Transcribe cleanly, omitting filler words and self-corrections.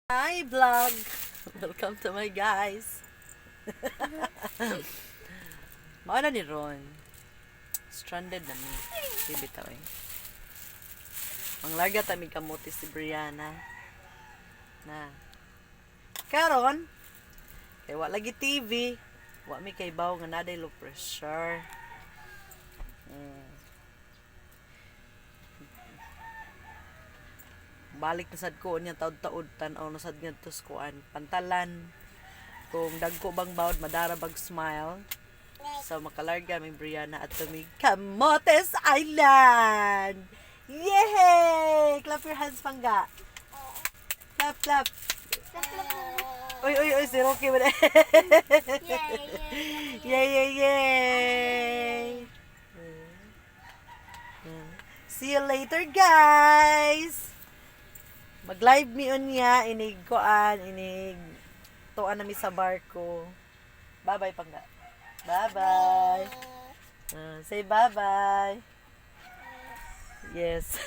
Hi, vlog! Welcome to my guys. Mao na ni ron. Stranded na mi. Di bitaw eh. Manglarga ta mig kamote si Brianna. Na. Karon, kay wa lagi TV, wa mi kaybaw nga naa day low pressure. Balik na sad ko niya taod-taod, tan-aw na sad ngadto sa kuan pantalan kung dagko bang bawd madara bag smile. So makalarga mi Brianna at tumig Camotes Island. Yay! Clap your hands, pangga. Clap, clap. Uy, uy, uy, si Rocky ba? Yay, yay, yay! See you later, guys! Mag-live mi unya, inig kuan, inig tuan na mi sa barko. Bye-bye, pangga. Bye-bye. Say bye-bye. Yes.